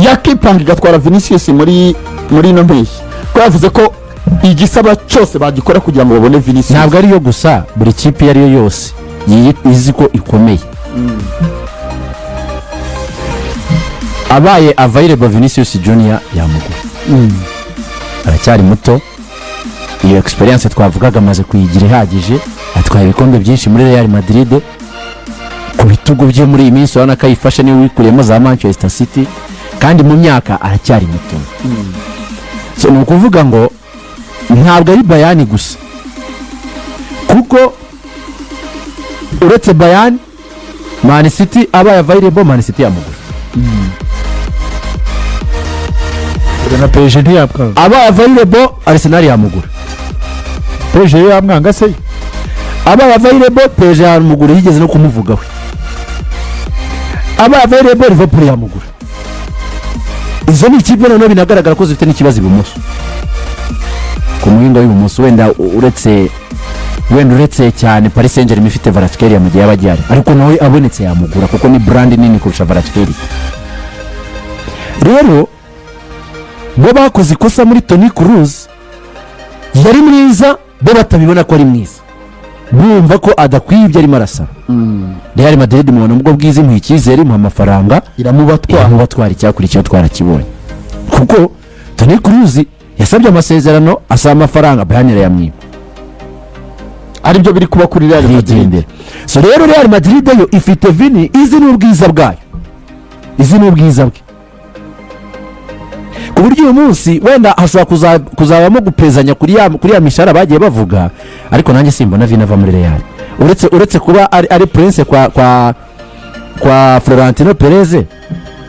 Yakipanga igatwara Vinicius muri ino mpeshyi, ko yavuze ko igisaba cyose bagikora kugira ngo babone Vinicius. Ntabwo ariyo gusa, buri kipe iyo ari yo yose izi ko ikomeye, abaye available Vinicius Junior yamugura. Aracyari muto, iyo experience twavugaga amaze kuyigira ihagije, atwaye ibikombe byinshi muri Real Madrid ku bitugu bye. Muri iyi minsi urabona ko ayifashe, niwe wikuriyemo za Manchester City, kandi mu myaka aracyari muto. So, ni ukuvuga ngo ntabwo ari Bayern gusa, kuko uretse Bayern, Man City abaye available, Man City yamugura. Na PSG ntiyamwanga. Abaye available, Arsenal yamugura. PSG yo yamwanga se? Abaye available, PSG yamugura, yigeze no kumuvugaho. Abaye available, Liverpool yamugura. Izo ni ikipe noneho binagaragara ko zifite n'ikibazo ibumoso, ku muhinga w'ibumoso. Wenda uretse cyane Paris Saint Germain ifite Kvaratskhelia mu gihe yaba agihari, ariko nawe abonetse yamugura kuko ni brand nini kurusha Kvaratskhelia. Rero bo bakoze ikosa muri Toni Kroos, yari mwiza, bo batabibona ko ari mwiza, bumva ko adakwiye ibyo arimo arasaba. Real Madrid mubona ubwo bwiza, imuha icyizere, imuha amafaranga, iramubatwara. Iramubatwara. Icyakurikiyeho twarakibonye, kuko Toni Kroos yasabye amasezerano, asaba amafaranga, Bayern irayamwiba. Aribyo biri kuba kuri Real Madrid. Arigendera. So rero Real Madrid yo ifite Vini, izi ni ubwiza bwayo, izi ni ubwiza bwe, ku buryo uyu munsi wenda hashobora kuzabamo gupezanya kuri ya mishahara bagiye bavuga, ariko nanjye simbona Vini ava muri Real, uretse kuba ari prince kwa Florentino Perez,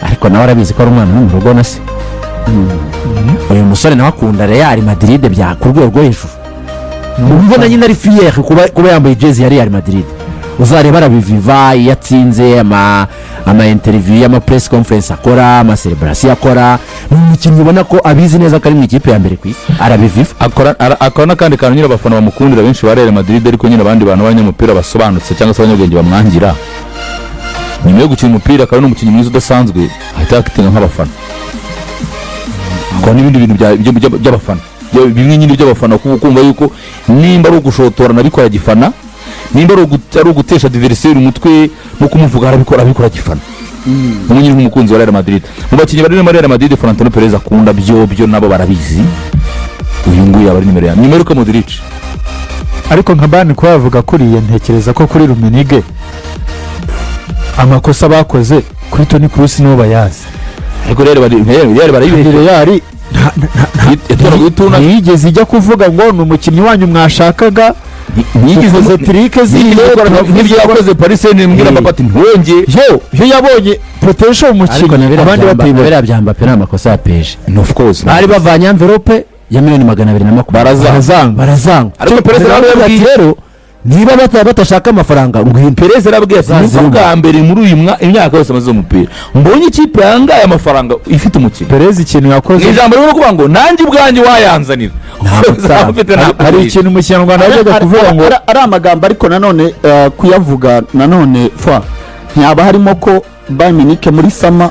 ariko nawe arabizi ko ari umwana uri mu rugo na se. Uyu musore nawe akunda Real Madrid bya ku rwego rwo hejuru, ubona nyine ari fier kuba yambaye jezi ya Real Madrid. Uzareba arabiviva iyo atsinze, ama interview, ama press conference akora, ama celebration akora. Ni umukinnyi ubona ko abizi neza ko ari mu ikipe ya mbere ku isi, arabiviva. Akora n'akandi kantu nyine abafana bamukundira benshi ba Real Madrid, ariko nyine abandi bantu b'abanyamupira basobanutse cyangwa se abanyabwenge bamwangira. Nyuma yo gukina umupira, akaba ari n'umukinnyi mwiza udasanzwe, ahita yakitinga nk'abafana, akora n'ibindi bintu by'abafana, bimwe nyine by'abafana, kuko kumva yuko nimba ari ugushotora nabikora gifana, nimba ari ugutesha adversaire umutwe no kumuvuga, arabikora, abikora gifana. Nk'ubu nyine nk'umukunzi wa Real Madrid, mu bakinnyi bari muri Real Madrid Florentino Perez akunda byo nabo barabizi, uyu nguyu yaba ari nimero ya nyuma y'uko Modric. Ariko nka Bayern kuba yavuga kuriya, ntekereza ko kuri Rummenigge amakosa bakoze kuri Toni Kroos nibo bayazi. Ariko Real barayibeshya. Real Yatwaraga utuna. ntiyigeze ijya kuvuga ngo ni umukinnyi wanyu mwashakaga. Ntiyigeze. Dukoze trick ziriye. Nk'ibyo yakoze Paris Saint-Germain, mbwira ati ntiwongeye. Yo yabonye potential Ariko umukinnyi na biriya abandi bya batayibona. Biriya bya Mbappe ni amakosa ya PSG. No, of course. Bari bavanye enveloppe ya miliyoni 220. Barazanga. Barazanga. Ariko Perez Baravuga ati yarababwiye. rero niba batashaka amafaranga, ngwino. Perez yarabwiye ati Zaziruma. nibwo bwa mbere muri uyu imyaka yose amaze umupira mbonye ikipe yangaye amafaranga ifite umukinnyi. Perez ikintu yakoze Ni ijambo ririmo kuvuga ngo nanjye ubwanjye wayanzanira. Ntabwo. Ufite Hari ikintu mu Kinyarwanda yajyaga kuvuga ngo Ari amagambo, ariko nanone kuyavuga nanone fa ntiyaba harimo ko Bayern Munich muri summer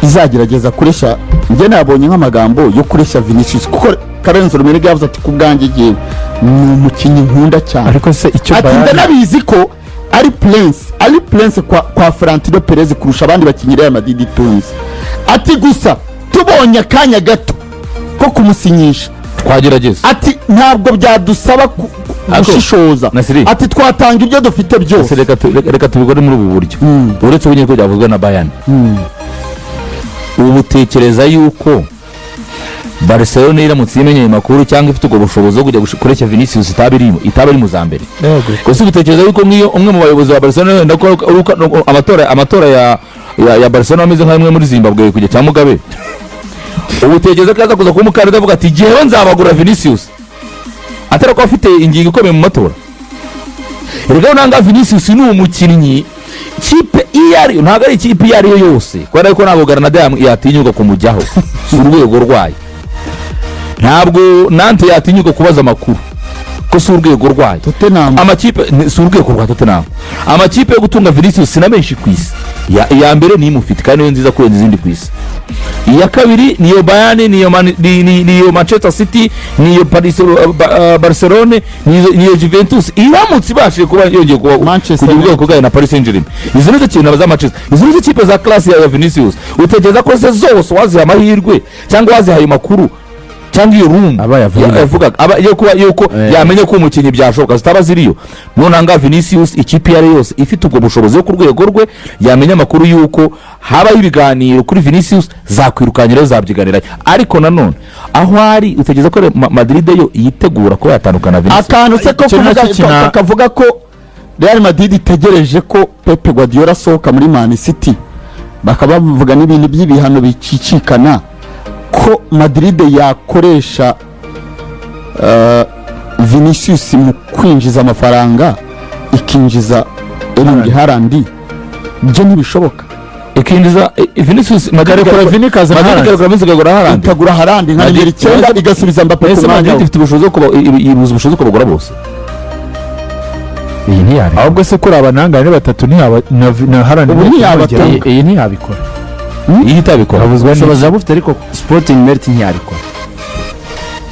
izagerageza kureshya. Njye nabonye nk'amagambo yo kureshya Vinicius, kuko Karenzo Rummenigge yavuze ati ku bwanjye jyewe ni umukinnyi nkunda cyane. Ariko se icyo Ati Bayern ndanabizi ko ari prince kwa Florentino Perez kurusha abandi bakinnyi Real Madrid itunze. Ati gusa tubonye akanya gato ko kumusinyisha, twagerageza. Ati ntabwo byadusaba gushishoza. Nasiri. Ati twatanga ibyo dufite byose. Reka tubikore muri ubu buryo. Uretse ubu ko byavuzwe na Bayern, ubu utekereza yuko Barcelona iramutse imenye ayo makuru cyangwa ifite ubwo bushobozi bwo kujya kureshya Vinicius itaba irimo, itaba ari mu za mbere? Yego. Gusa utekereza yuko nk'iyo umwe mu bayobozi ba Barcelona, wenda ko amatora ya Barcelona ameze nk'amwe muri Zimbabwe kujya cya Mugabe, ubu utekereza ko yaza kuza kuba umukandida avuga ati jyewe nzabagura Vinicius, atari ko afite ingingo ikomeye mu matora? Erega nanga Vinicius ni umukinnyi kipe iyo ari, ntabwo ari ikipe iyo ari yo yose, kubera ko ntabwo Granada yatinyuka kumujyaho, si urwego rwayo. Ntabwo Nantes yatinyuka kubaza amakuru ko si urwego rwayo. Tottenham. Amakipe si urwego rwa Tottenham. Amakipe yo gutunga Vinicius na menshi ku isi, iya mbere niyo imufite kandi niyo nziza kurenza izindi ku isi. Iya kabiri niyo Bayern, niyo niyo Manchester City, niyo Paris, Barcelone, niyo Juventus iramutse ibashije kuba yongeye kuba Manchester kugira ubwoko bwayo na Paris Saint-Germain. Izo nizo kintu za Manchester, izo nizo kipe za class ya Vinicius. Utekereza ko se zose waziha amahirwe cyangwa wazihaye amakuru cyangwa iyo room Aba yavugaga. Yavugaga aba yo kuba yuko yamenye ko umukinnyi byashoboka zitaba ziriyo? None ahangaha Vinicius, ikipe iyo ari yo yose ifite ubwo bushobozi yo ku rwego rwe yamenya amakuru y'uko habaho ibiganiro kuri Vinicius, zakwirukanyirayo, zabyiganirayo. Ariko nanone aho ari, utekereza ko Madrid yo yitegura kuba yatandukana na Vinicius? Akantu se ko Icyo kuvuga nacyo kavuga ko Real Madrid itegereje ko Pep Guardiola asohoka muri Man City, bakaba bavuga n'ibintu by'ibihano bicicikana, ko Madrid yakoresha Vinicius mu kwinjiza amafaranga, ikinjiza Erling Haaland, byo ntibishoboka? Ikinjiza Vinicius, Madrid Ikarekura Vini, ikazana Madrid Haaland. ikarekura Vinicius, ikagura Haaland. Ikagura Haaland nka nimero 9, igasubiza Mbappe ku Ese mwanya Madrid we. ifite ubushobozi bwo kuba ibuze ubushobozi bwo kubagura bose? Iyi ntiyabikora. Ahubwo se kuri aba nangane batatu ntiyaba na Haaland? Ubu ntiyabatunga. Iyi ntiyabikora. Iyi itabikora. Habuzwa Ubushobozi buba bufite, ariko sporting merit ntiyabikora.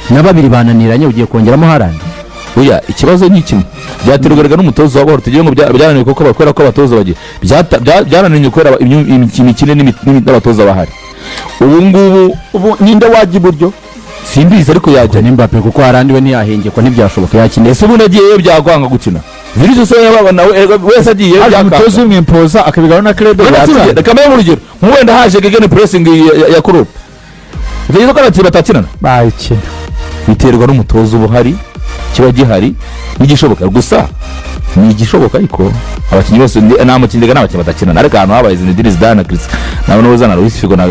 Na babiri bananiranye, ugiye kongeramo Haaland? Oya, ikibazo ni kimwe, byaterwaga n'umutoza wabo. Tugira ngo byarananiwe kuko kubera ko abatoza bagiye byarananiwe kubera imikino n'abatoza bahari ubu ngubu. Ubu ninde wajya iburyo? Simbizi, ariko yajya. Ni Mbappe, kuko Haaland we ntiyahengekwa, ntibyashoboka, yakina. Ese ubundi agiyeyo byakwanga gukina? Vinicius we yaba nawe erega wese agiyeyo Haje byakanga. umutoza umwimpoza akabigabana na club. Wenda si urugero, reka mbe urugero, nk'uwenda haje gegenpressing ya Klopp, utekereza ko abakinnyi batakinana? Bayikina. Biterwa n'umutoza uba uhari, kiba gihari n'igishoboka gusa ni igishoboka. Ariko abakinnyi bose nta mukinnyi, reka, nta bakinnyi badakinana. Ariko ahantu habaye Zinedine Zidane na Chris na Noza na Luis Figo na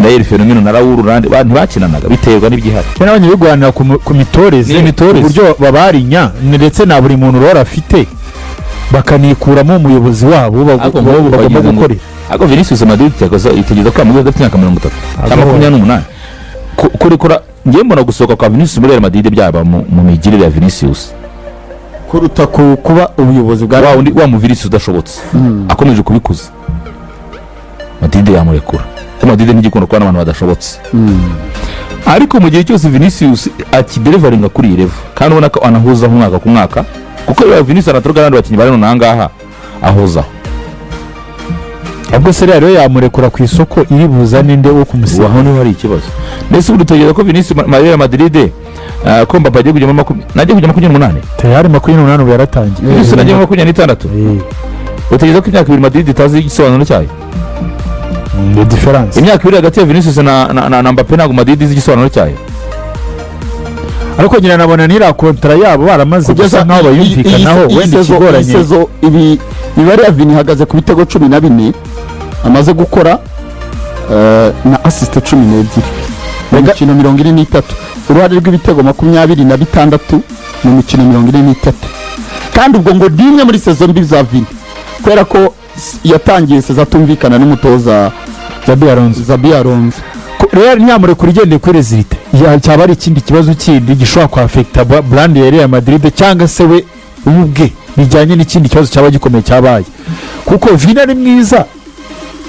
El Fenomeno na Raul nandi ntibakinanaga. Biterwa n'ibigihari. Cyane abanye bigwanira ku mitoreze. Ni imitoreze. Uburyo babarinya ndetse na buri muntu rora afite, bakanikuramo umuyobozi wabo Ariko nk'ubu bagomba bagize ngo- gukorera. Ariko Vinicius, Madrid itegeza ko yamugura afite imyaka 30 cyangwa 28. Kurekura, njyewe mbona gusohoka kwa Vinicius muri Real Madrid byaba mu migirire ya Vinicius kuruta kuba ubuyobozi bwa wa wundi wa mu Vinicius udashobotse akomeje kubikuza, Madrid yamurekura, kuko Madrid ntigikunda kubona abantu badashobotse. Ariko mu gihe cyose Vinicius akideliveringa kuri iyi level, kandi ubona ko anahuzaho umwaka ku mwaka, kuko iyo Vinicius anaturuka n'abandi bakinnyi bari nonaha ngaha ahuzaho. Ahubwo se rero yamurekura ku isoko iri buzane nde wo Ubu kumusiga? aho niho hari ikibazo. Mbese ubu dutegereza ko Vinicius Real Madrid, ko Mbappe agiye kujya muri nagiye kujya 28? Tayari 28 ubu yaratangiye. Vinicius nagiye muri 26. Utegereza ko imyaka 2 Madrid itazi igisobanuro cyayo? Ni différence. Imyaka 2 hagati ya Vinicius na Mbappe, ntabwo Madrid izi igisobanuro cyayo. Ariko nyina nabona n'iriya contrat yabo baramaze gusa nkaho bayumvikanaho, wenda ikigoranye. Saison ibi imibare ya Vini ihagaze ku bitego 14 amaze gukora, na assist 12 mu mikino 43, uruhare rw'ibitego 26 mu mikino 43. Kandi ubwo ngo ni imwe muri saison mbi za Vini, kubera ko yatangiye saison atumvikana n'umutoza. Xabi Alonso. Xabi Alonso. Real ntiyamurekura igendeye kuri résultat, cyaba ari ikindi kibazo kindi gishobora kwafekita brand ya Real Madrid cyangwa se we ubwe, bijyanye n'ikindi kibazo cyaba gikomeye cyabaye, kuko Vini ari mwiza,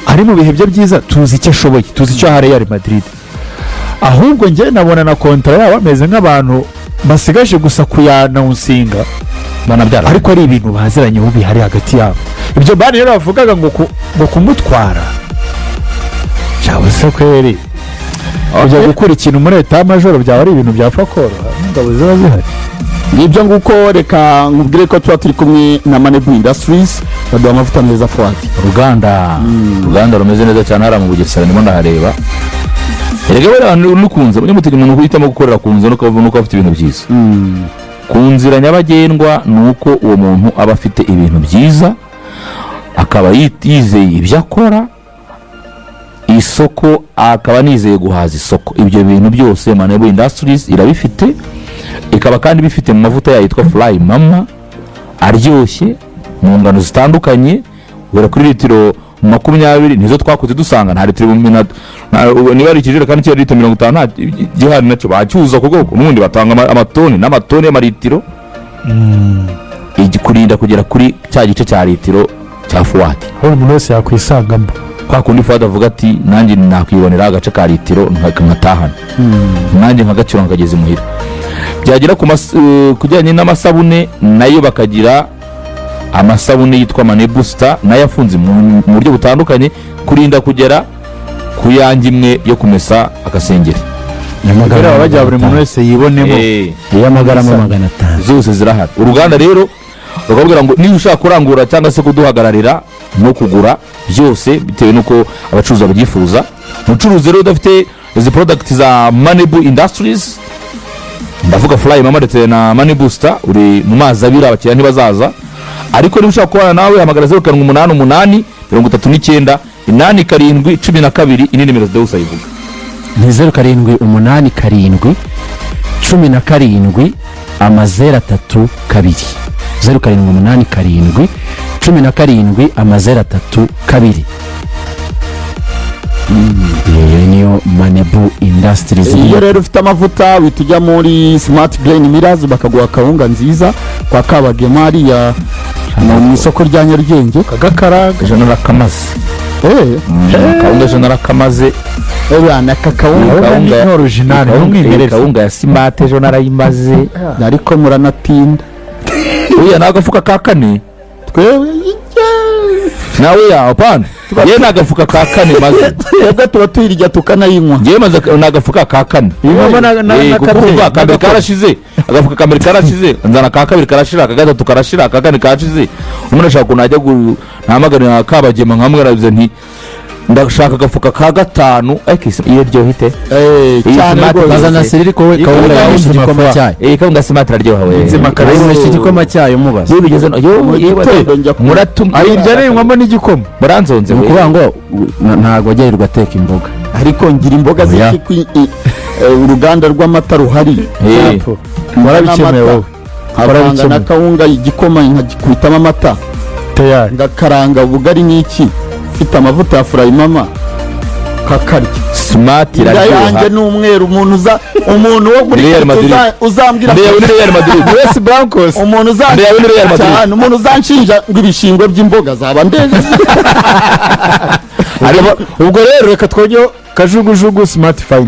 ari mu bihe bye byiza, tuzi icyo ashoboye, tuzi icyo aha Real Madrid. Ahubwo njye nabona na contrat yabo bameze nk'abantu basigaje gusa kuyanawunsinga. Banabyara. Ariko ari ibintu baziranyeho bihari hagati yabo. Ibyo bani rero bavugaga ngo ngo kumutwara cyangwa se kweri kujya gukora ikintu muri état-major byaba ari ibintu byapfa koroha n'ingabo ziba zihari. Nibyo nguko. Reka nkubwire ko tuba turi kumwe na Manebu Industries, baduha amavuta meza, Fuadi. Uruganda rumeze neza cyane hariya mu Bugesera, ndimo ndahareba. Erega buriya abantu nukunze mujye mutinya umuntu uhitamo gukorera ku nzu nuko afite ibintu byiza ku nzira nyabagendwa, ni uko uwo muntu aba afite ibintu byiza, akaba yizeye ibyo akora, isoko akaba anizeye guhaza isoko. Ibyo bintu byose Manebu Industries irabifite, ikaba kandi bifite mu mavuta yayo yitwa Fly Mama, aryoshye mu ngano zitandukanye, guhera kuri litiro 20, nizo twakoze dusanga nta litiro niba ari ikijerekani cya litiro 50 nta gihari nacyo bacyuza ku bwoko. N'ubundi batanga amatoni n'amatoni y'amaritiro, kurinda kugera kuri cya gice cya litiro cya Fuwadi. Aho umuntu wese yakwisangamo. Kwa kundi Fuad avuga ati nanjye nakwibonera agace ka litiro nkatahana, nanjye nkagaciro nkageza imuhira. Byagera ku kujyanye n'amasabune, nayo bakagira amasabune yitwa Mane Booster, nayo afunze mu buryo butandukanye, kurinda kugera ku yanjye imwe yo kumesa agasengeri. Kubera bajya buri muntu wese yibonemo. Iy'amagarama 500. Zose zirahari. Uruganda rero rukabwira ngo niba ushaka kurangura cyangwa se kuduhagararira no kugura byose, bitewe n'uko abacuruzi babyifuza. Umucuruzi rero udafite izi product za Manebu Industries, ndavuga Fly Mama ndetse na Money Booster, uri mu mazi abira, abakiriya ntibazaza. Ariko niba ushaka kubana nawe, hamagara 0788 39 87 12. Iyi ni nimero Deus ayivuga. Ni 0787 17 00 2, 0787 17 00 2. Iyo niyo Manebu Industries. Iyo rero ufite amavuta, uhita ujya muri Smart Grain Millers bakaguha kawunga nziza kwa Kabagema hariya mu isoko rya Nyarugenge. Kagakaraga. Ejo narakamaze. Kawunga ejo narakamaze. Ebana aka kawunga. Kawunga ni original, ni umwimerere. Kawunga ya Smart ejo narayimaze. Ariko muranatinda. Oya, ni agafuka ka kane. Twewe Nawe ya apana, yewe ni agafuka ka kane maze. Twebwe tuba tuyirya tukanayinywa. Ngewe maze ni agafuka ka kane. Ibamo Kuko n'akateye, urumva aka mbere n'agakoma. Karashize, agafuka ka mbere karashize, nzana aka kabiri karashira, aka gatatu karashira, aka kane kashize. Umuntu ashaka ukuntu ajya nahamagarira Kabagema, nkamubwira nti ndashaka agafuka ka gatanu, ariko iyo iryoha ite? Cyane Smart rwose. Bazana siriri ko we Iyi kawunga kawunga yanywesha igikoma mafa. cyayo. Iyi kawunga Smart iraryoha we. Nzima kabisa. Ayinywesha igikoma cyayo mubaza. Iyo bigeze yo Mu yewe gitondo njya muratum Ayirya ninywamo n'igikoma. Muranzonze Ni we. ukuvuga ngo ntabwo ajya yirirwa ateka imboga. Ariko ngira imboga Oya. ziki uruganda rw'amata ruhari. Warabikemuye wowe. Nkavanga Warabikemuye. na kawunga, igikoma nkagikubitamo amata, Tayari. ngakaranga ubugari n'iki, mfite amavuta ya Furayi Mama, kakarya. Smart Inda iraryoha. yanjye ni umweru. Umuntu uza, umuntu wo muri Real quartier Madrid. uzambwira Ndeba muri Real Madrid. West Blancos. Umuntu uza Ndeba muri Real Madrid. cyane, umuntu uzanshinja ngo ibishingwe by'imboga zaba ndeze. Ubwo rero reka twongeho kajugujugu Smart Fine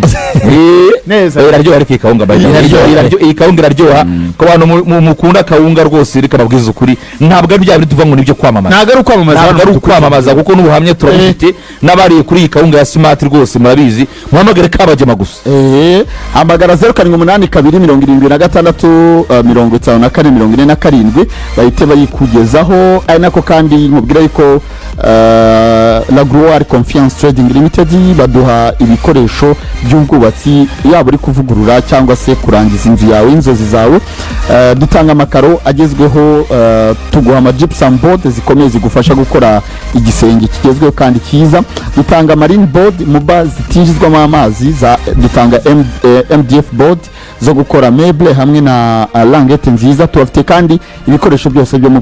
neza. Iraryoha ariko iyi kawunga by the way. Iraryoha. Iyi kawunga iraryoha. Ku bantu mukunda kawunga rwose, reka babwize ukuri, ntabwo ari bya bindi tuvuga ngo nibyo kwamamaza. Ntabwo ari ukwamamaza. Ntabwo ari ukwamamaza, kuko n'ubuhamya turabufite n'abariye kuri iyi kawunga ya Smart rwose murabizi. Muhamagare Kabagema gusa. Hamagara 0782 76 54 47, bahite bayikugezaho. Ari nako kandi nkubwira yuko La Gloire Confiance Trading Limited baduha ibikoresho by'ubwubatsi, yaba uri kuvugurura cyangwa se kurangiza inzu yawe, inzozi zawe. Dutanga amakaro agezweho, tuguha ama gypsum board zikomeye zigufasha gukora igisenge kigezweho kandi cyiza. Dutanga marine board muba zitinjizwamo amazi za, dutanga MDF board zo gukora meuble hamwe na langette nziza. Tubafite kandi ibikoresho byose byo mu